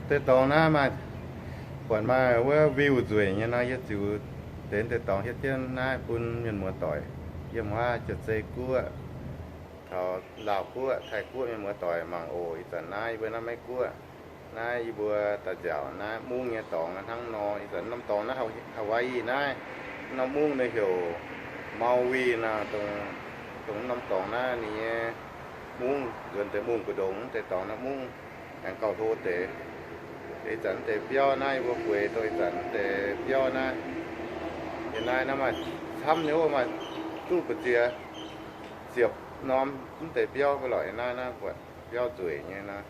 Deix dorngx naaiv maaih, buatc maaih wuov view nzueic nyei nor, yie ziux deix deix dorngx hietv jienv naaiv bun mienh muoz-doic yiem wuov Jiex Zei Guoqv, taux Laauh Guoqv, Taiv Guoqv mienh muoz-doic mangc oc. Ih zanc naaiv yie mbuo naaiv Meiv Guoqv, naaiv yie mbuo daaih nziaauc naaiv mungv nyei dorngx hnangv nor. Ih zanc norm dorngx naaiv Hawaii naaiv, norm mungv ninh heuc Maui nor, dongh norm dorngx naaiv ninh nyei mungv nzuonx deix mungv gu'ndongx deix dorngx naaiv mungv aengx gauh hlo deix. Ih zanc deix biauv naaiv yie mbuo bueix dongh ih zanc deix biauv naaiv, yie naaiv naaiv maaih camv nyei, maaih duqv mbu'ziex ziepc norm mv deix biauv mv lorqc. Yie naaiv naaiv buatc biauv nzueic nyei nor.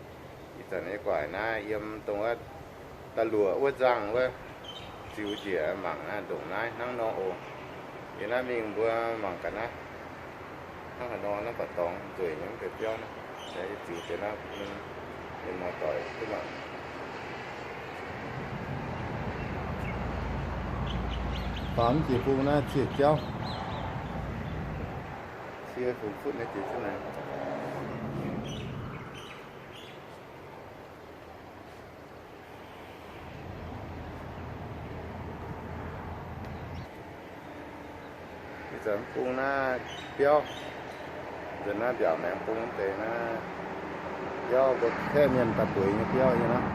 Ih zanc yie guaaic naaiv yiem dongh wuov da'luoqc wuov nzangh wuov ziux njiec mangc naaiv ndongc naaiv hnangv nor oc. Yie naaiv mingh mbuo mangc gaax naaiv hnangv haaix nor, naaiv baac dorngx nzueic nyei mv deix biauv naaiv. Yie ziux deix naaiv bun mienh muoz-doic duqv mangc. Faaux mv jiex bung naaiv cie jauv, cie fungx futv nyei jiex jienv naaiv. Ih zanc bung naaiv biauv, nzunc naaiv mbiaauc maengx bung deix naaiv biauv, mbuo kaeqv mienh daaih bueix nyei biauv nyei naaiv.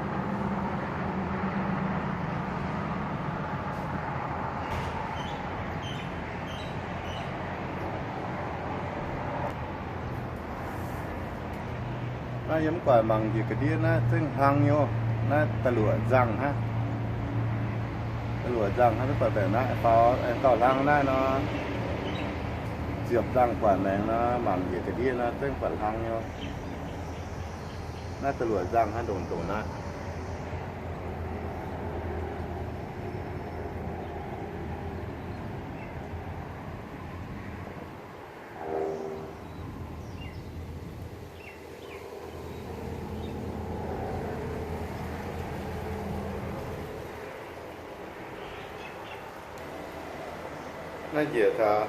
Naaiv yie mv guaaic mangc njiec ga'ndiev naaiv zengv hlang nyei. Naaiv da'luoqc nzangh hnangv. Da'luoqc nzangh hnangv, mv guaaic mbaengc naaiv faaux aengx gauh hlang naaiv nor, ziepc nzangh guaaic maengx nor, mangc njiec ga'ndiev naaiv zengv buatc hlang nyei. Naaiv da'luoqc nzangh hnangv, ndongc ndongc naaiv. Naaiv njiec taux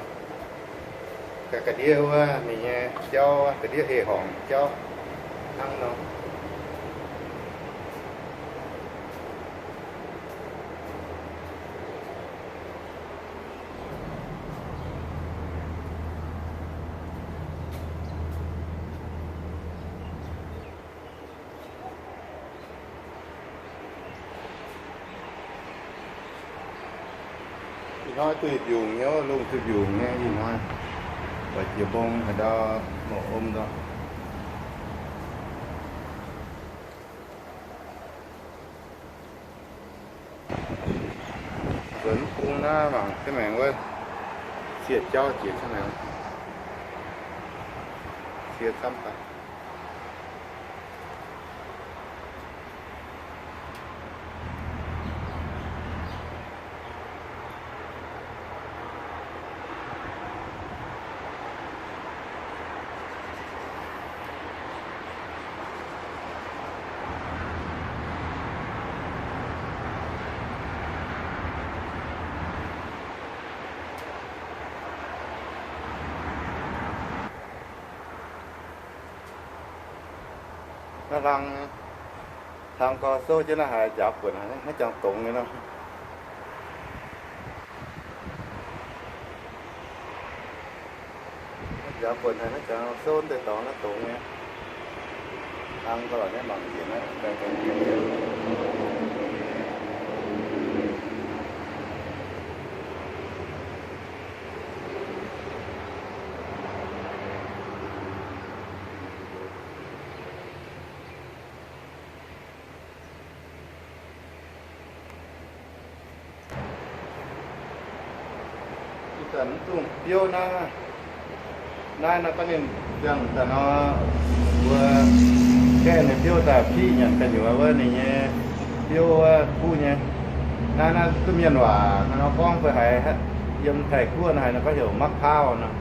ga'ndiev wuov ninh nyei jauv, ga'ndiev heh horngc jauv hnangv nor. Ih hnoi duqv mbiungc nyei, lungh duqv mbiungc nyei ih hnoi. Buatc jiex mbong haaix ndau mouc om ndau. Nzuonx bung naaiv mangc jienv maengx wuov, cie jauv jiex jienv maengx, cie camv daaih. Naaiv hlang, hlang gau, souv jienv naaiv haaix njaaux buonc haic, naaiv jangx dongz nyei nor. Naaiv njaaux buonc haic, naaiv jangx souv deix dorngx naaiv dongz nyei. Hlang gau, naaiv mangc njiec naaiv. Ih zanc mv dungx biouv naaiv, naaiv nor gorngv ninh ziangh daaih nor, mbuo gaeqv ninh biouv daaih piqv nyanc gu'nyuoz wuov ninh nyei biouv wuov kuv nyei. Naaiv, naaiv duqv mienh waac hnangv nor gorngv fai haiz, yiem Taiv-Guoqv nor haiz nor gorngv heuc มะพร้าว nor.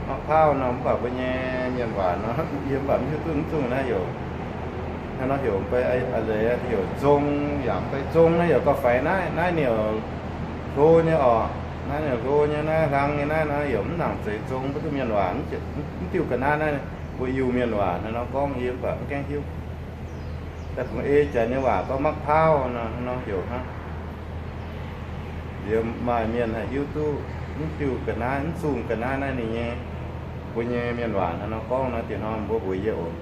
มะพร้าว nor, mv baac mbuo nyei mienh waac nor, yie mv baac mv hiuv duqv mv zungh naaiv heuc, hnangv nor heuc fai, a'leiz heuc ส้ม yaac fai ส้ม naaiv yaac gauh faix naaiv. Naaiv ninh heuc hlo nyei orqc. Naaiv ninh heuc hlo nyei, naaiv hlang nyei naaiv nor heuc mv nangc zeiz ส้ม mbuo duqv mienh waac, mv diuh ga'naaiv naaiv, mbuo Iu-Mienh waac hnangv nor gorngv yie mv baac mv gaengh hiuv. Daaih bungx ei janx nyei waac gorngv มะพร้าว nor, hnangv nor heuc hnangv. Liuz maaih mienh haih hiuv duqv mv diuh ga'naaiv, mv zungh ga'naaiv naaiv ninh nyei, mbuo nyei mienh waac hnangv nor gorngv nor, dieh hnoi mbuo mbuox yie oc.